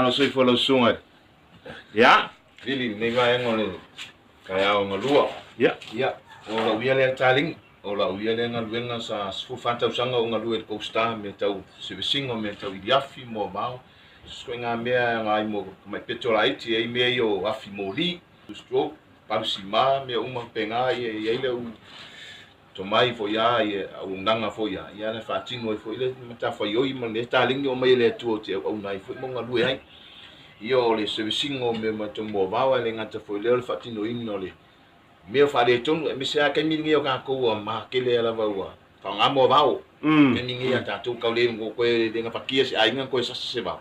Faamagalo soifua lau susuga. Ia. Vili lenei vaega o le taeao galua. Ia. Ia, o lau ia lea taligi, o lau ia lea galuega sa 14 tausaga o galue i le Coastar, mea tau service ina, mea tau iliafi, moavao, ituaiga mea e agai mo tamai peto laiti, e i ai mea ia o afi moli, stroke, palusima, mea uma faapena, ia e i ai lau tomai foi lava, ia auaunaga foi lava, ia na faatino ai foi le matafaioi ma le taligi o mai e le Atua ou te auauna ai foi ma galue ai. Ia o le service ina o mea matou moavao, ae le gata foi i lea o le faatinoina o le mea o faaletonu, aemaise lava taimi lenei o tatou ua matele lava ua faaaoga moavao. Taimi lenei a tatou tau le toe le gafatia se aiga toe sasa se vao.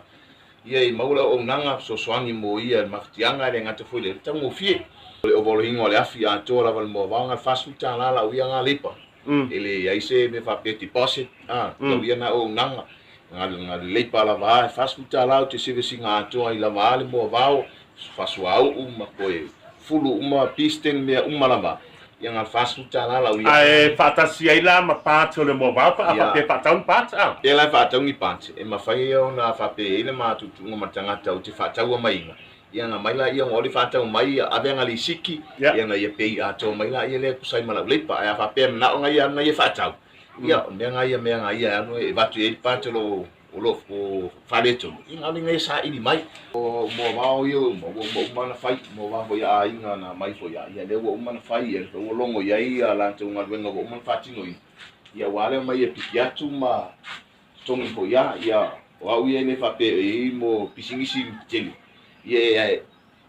Ia e maua le auaunaga fesoasoani mo ia le mafatiaga, e le gata foi i le taugofie. O le ovaloina o le afi atoa lava i le moavao, na o le $40 lau ia na leipa. E leai se mea faapea deposit, lau ia na auaunaga, na o le leipa lava e $40 ou te service ina atoa ai lava le moavao, faasuauu ma toe fulu uma piston mea uma lava. Ia na o le $40 lau ia. Ae faatasi ai la ma parts o le moavao pe a faapea e faatau ni parts a? Pe la e faatau ni parts, e mafai ona faapea e i ai le matutuga ma le tagata ou te faataua maiga, ia na mai laia ona o le faatau mai, ia ave ana lisiti, ia na ia pay atoa mai laia lea e tusa ai ma lau leipa. Ae a faapea e manao na ia alu na ia faatau, ia o mea na ia mea na ia e alu e avatu i ai le part o lo o faaletonu, ia na alu na ia saili mai. O moavao ia ua uma, ua uma uma ona fai, moavao foi a aiga na aumai foi lava, ia lea ua uma ona fai, ia ua logo i ai a latou galuega ua uma ona faatinoina, ia ua lea mai e piki atu ma totogi foi lava, ia o au ia e le faapea e i ai mo pisinisi tele, ia e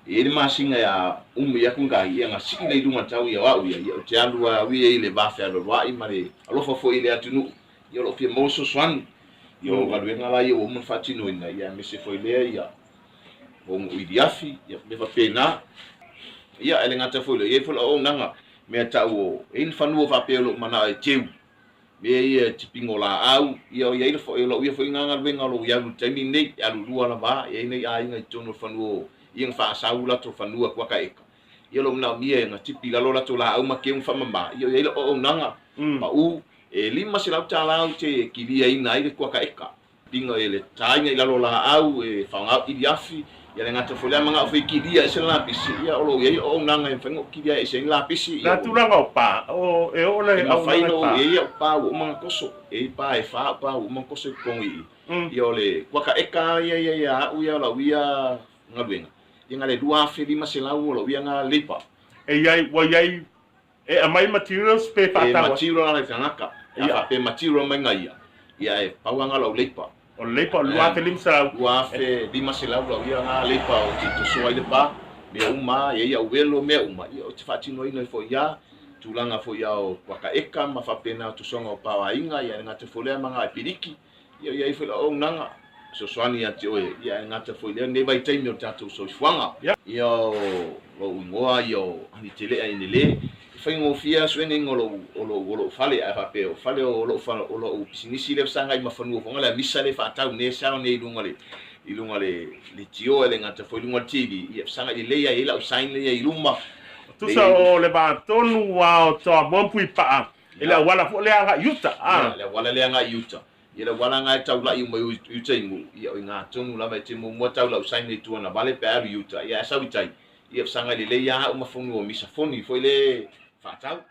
i ai le masina e a umi atu ga ia na sii le i luga tau ia o au ia, ia ou te alu lava au ia i le va fealoaloai ma le alofa foi i le atunuu, ia o lo o fia maua fesoasoani. Ia o galuega la ia ua uma ona faatinoina, ia aemaise foi lea ia o iliafi, ia mea faapena. Ia e le gata foi i lea, e i ai foi lau auaunaga, mea tau o, e i ai ni fanua faapea o lo o manao e teu, mea ia tipiga o laau, ia o i ai o lau ia foi na galuega o lo o i alu i le taimi lenei, e alu lua lava, e i ai nai aiga i totonu o le fanua o ia na faasau latou fanua kuaka eka, ia o lo o manaomia e na tipi i lalo latou laau ma teu ma faamama, ia o i ai lau auaunaga, pau, e $500 ou te kiliaina ai le kuaka eka. Pinga e le taina i lalo o laau, e faaaoga iliafi, ia le gata foi lea manao foi kilia ese le lapisi, ia o lo o i ai auaunaga e mafai ona ou kilia ese ai le lapisi. Ia, Na tulaga o pa, o e oo le e mafai auaunaga i ona pa. E i ai au pa ua uma ona toso, e i ai pa e fa au pa ua uma ona toso i totonu i i. Ia o le kuaka eka ia ia ia au ia o lau ia galuega, ia na le $2,500 o lau ia na leipa. E i ai, ua i ai e aumai materials pe E faatau atu? Material ala i tagata, a faapea material mai na ia, ia e pau lava na lau leipa. O le leipa o le $2,500. $2,500 lau ia na leipa ou te tosoa ai le pa, mea uma, e i ai au elo, mea uma, ia ou te faatinoina ai foi ia tulaga foi ia o kuaka eka ma faapena o tosoga o pa o aiga, ia e le gata foi lea ma na e piliki, ia o i ai foi lau auaunaga, fesoasoani ia te oe, ia e le gata foi lea lenei vaitaimi o le tatou soifuaga. Ia o lou igoa ia o Anitelea Enele, e faigofie suega o lou o lou o lou fale, ae faapea o fale o lou o lou pisinisi lea fesagai ma fanua foi le misa le faatau nei sao nei i luga le i luga le le tio e le gata foi i luga le TV, ia fesagai lelei ai lau sign lea i luma. Tusa o le vatonu a o Toamua ma Puipaa i le auala foi lea agai i uta. Ia, le auala lea agai i uta. Ia le auala na e taulai uma i uta i Nuu, ia o i gā tonu lava e te muamua tau lau sign i tua na vale pe alu i uta, ia ae sau i tai, ia fesagai lelei lava au ma fanua o misa foni foi le faatau.